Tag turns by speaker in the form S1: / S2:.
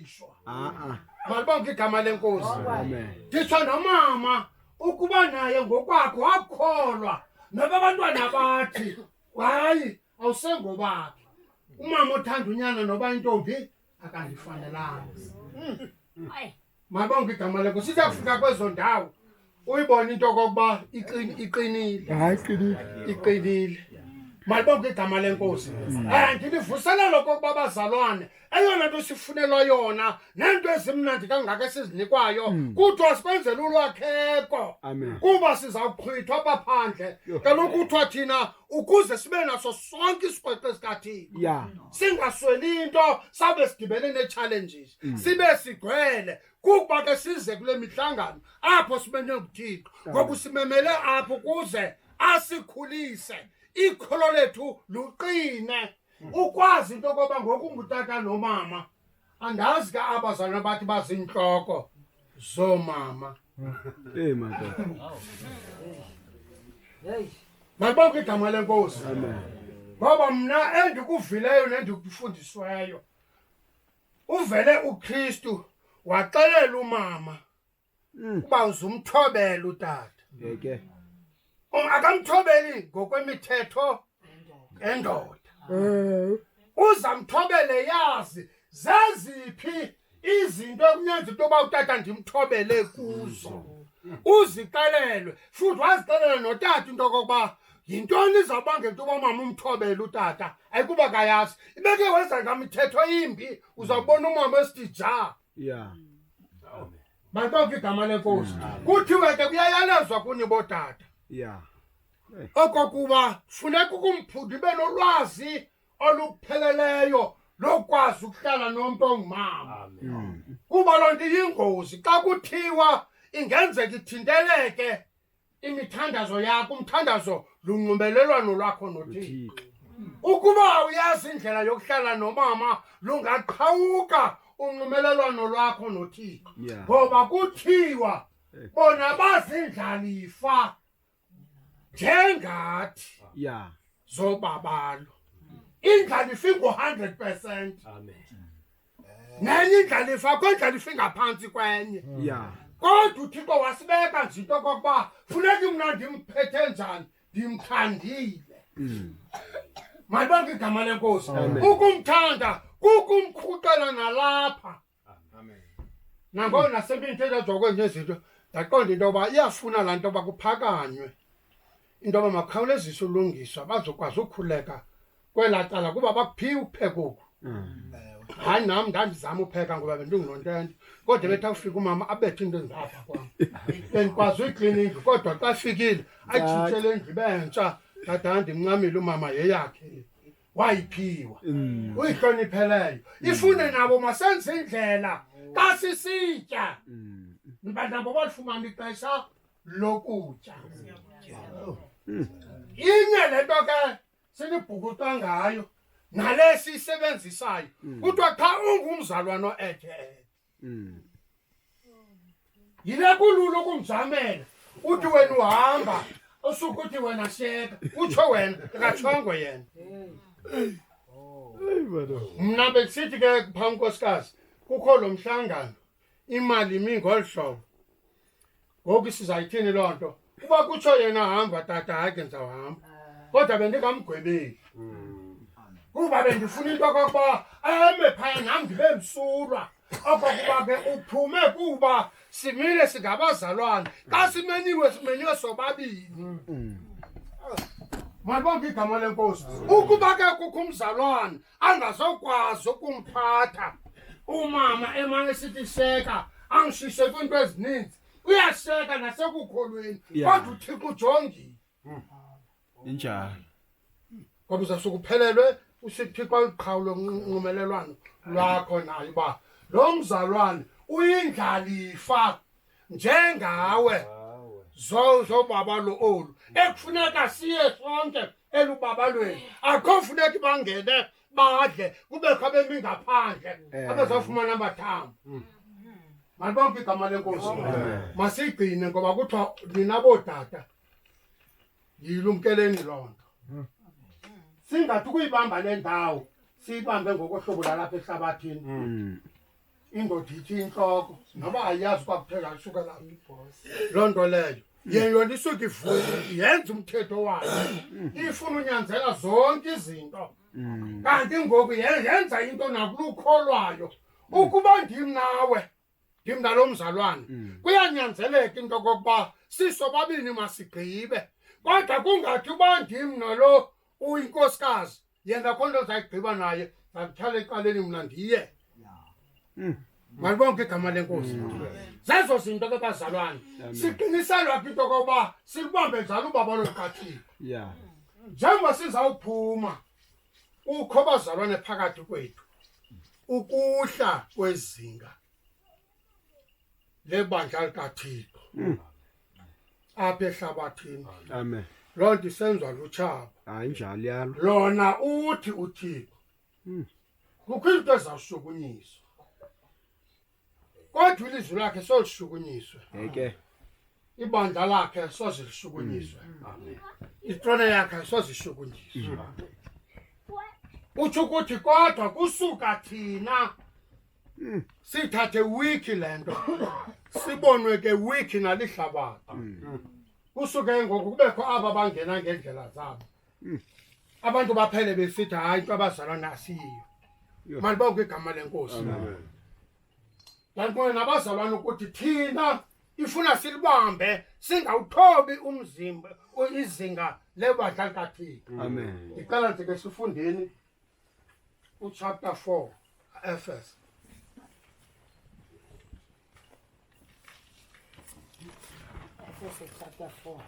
S1: Ilishwa.
S2: A-a.
S1: Malibonke igama lenkosi.
S2: Amen.
S1: Nditsho nomama ukuba naye ngokwakhe wakholwa noba abantwana bathi hayi awusengobakhe. Umama othanda unyana noba intombi akandifanelanga. Malibonke igama lenkosi. Siza kufika kwezo ndawo uyibone into okokuba iqinile.
S2: Hayi qinile.
S1: Iqinile. Malibonke igama lenkosi. Ndinivuselela okokuba bazalwane, eyona nto sifunelwa yona nento ezimnandi kangaka esizinikwayo kuthiwa sikwenzela ulwakheko.
S2: Amen.
S1: Kuba sizawuxhwithwa apha phandle.
S2: Yho.
S1: Kaloku kuthiwa thina ukuze sibe naso sonke isikrweqe sikaThixo. Singasweli into, sabe sidibene nee-challenges. Sibe sigcwele. Kukuba ke size kule mihlangano apho simenywe nguThixo. Ngoba usimemele apho ukuze asikhulise. Ikholo lethu luqine. Ukwazi into yokoba ngoku ungutata nomama. Andazi ke abazalwana bathi baziintloko zoomama.
S2: Hey madoda.
S1: Malibonke igama lenkosi.
S2: Amen.
S1: Ngoba mna endikuvileyo nendikufundisweyo, uvele uKristu waxelela umama uba uzumthobela utata.
S2: Ngeke.
S1: Akamthobeli ngokwemithetho endoda. Uzamthobele yazi zeziphi izinto ekunyenza into yoba utata ndimthobele kuzo. Uzixelelwe futhi wazixelela notata into yokokuba yintoni izawubangela into yoba umama umthobele utata. Ayikuba kayazi. Ibeke wenza ngamithetho imbi, uzawubona umama esithi ja. Malibonke igama lenkosi. Kuthiwe ke kuyayalezwa kuni bootata. Okokuba funeka ukumphunda ibe nolwazi olupheleleyo lokwazi ukuhlala nomntu ongumama. Kuba loo nto iyingozi xa kuthiwa ingenzeka ithinteleke imithandazo yakho. Umthandazo lunxibelelwano lwakho noThixo. Ukuba uyazi indlela yokuhlala nomama, lungaqhawuka unxibelelwano lwakho noThixo. Ngoba kuthiwa bona bazindlalifa njengathi zobabalo. Indlalifa ingu-100%.
S3: Amen.
S1: Nenye indlalifa, akho indlalifa ingaphantsi kwenye. Kodwa uThixo wasibeka nje into okokuba funeka mna ndimphethe njani, ndimthandile. Malibonke igama lenkosi.
S2: Amen.
S1: Ukumthanda kukumkhuqela nalapha.
S3: Amen.
S1: Nangona nasempini ithetha kwenye izinto, ndaqonda into yoba iyafuna laa nto yoba kuphakanywe into yoba makukhawuleziswe ulungiswa bazokwazi ukhuleka kwelaa cala kuba bakuphiwe ukupheka oku. Hayi, nam ndandizama upheka ngoba bendingunontente, kodwa bethi akufika umama abethe into ezingapha kwam. Bendikwazi uyiklina indlu, kodwa xa efikile ayitshintshe le ndlu ibe ntsha. Ndada ndimncamile umama, yeyakhe wayiphiwa. Uyihlonipheleyo. Ifune nabo masenze indlela xa sisitya. Niba nabo balifumana ixesha lokutya. Inye le nto ke sinibhukuqa ngayo nale siyisebenzisayo. Kuthiwa qha ungumzalwana oethe-ethe. Yile kulula ukumzamela. Uthi wena uhamba, usuke uthi wena sheka, utsho wena, akatshongo yena. Mna besithi ke phambi nkosikazi, kukho lo mhlangano, imali imi ngolu hlobo. Ngoku sizayithini loo nto? Uba kutsho yena hamba tata, hayi ke ndizawuhamba. Kodwa bendingamgwebeli. Kuba bendifuna into okokuba eme phaya nam ndibe msulwa. Okokuba ke uphume kuba simile singabazalwane. Xa simenyiwe, simenyiwe sobabini. Malibonke igama lenkosi. Ukuba ke kukho umzalwane angazokwazi ukumphatha umama emane esithi sheka, angishishe kwiinto ezininzi, uyasheka nasekukholweni. Kodwa uThixo ujongile.
S2: Injalo.
S1: Ngoba uzasuke uphelelwe usithixo aluqhawule unxumelelwano lwakho naye uba lo mzalwane uyindlalifa njengawe zobabalo olu ekufuneka siye sonke elubabalweni. Akho funeka bangene badle kubekho abemi ngaphandle abazawufumana amathambo. Malibonke igama lenkosi. Masigcine ngoba kuthiwa nina bootata yilumkeleni loo nto. Singathi ukuyibamba le ndawo siyibambe ngokohlobo lalapha ehlabathini. Indoda ithi intloko noba ayiyazi kwakuphela kusukela loo nto leyo. Yena isuke ivuke yenza umthetho wayo, ifuna unyanzela zonke izinto. Kanti ngoku yenza into nakulukholwayo. Ukuba ndim nawe, ndim nalo mzalwane, kuyanyanzeleka into okokuba sisobabini masigqibe, kodwa kungathi uba ndim nalo uyinkosikazi, yena kho nto zayigqiba naye, zakutyhala ecaleni, mna ndiye. Malibonke igama leNkosi. Zezo zinto ke bazalwane, siqiniselwa ke into okokuba silubambe njalo ubabalo lukaThixo. Njengoba sizawuphuma, kukho bazalwane phakathi kwethu ukuhla kwezinga lebandla likaThixo apha ehlabathini.
S2: Amen.
S1: Loo nto isenziwa lutshaba.
S2: Hayi, njalo yalo.
S1: Lona uthi uThixo kukho into ezawushukunyiswa, kodwa ilizwi lakhe solishukunyiswe.
S2: Eke.
S1: Ibandla lakhe soze lishukunyiswe, itrone yakhe soze ishukunyiswe. Utsho ukuthi kodwa kusuka thina sithathe wiki le nto, sibonwe ke wiki nalihlabathi, kusuke ngoku kubekho aba bangena ngendlela zabo, abantu baphele besithi hayi, into abazalwana asiyiyo. Malibonke igama leNkosi. Ndandibona nabazalwane ukuthi thina ifuna silibambe, singawuthobi umzimba, izinga lebandla likaThixo.
S2: Amen.
S1: Ndicela nje ke sifundeni uchapter 4 Efes.
S3: Efeso chapter 4.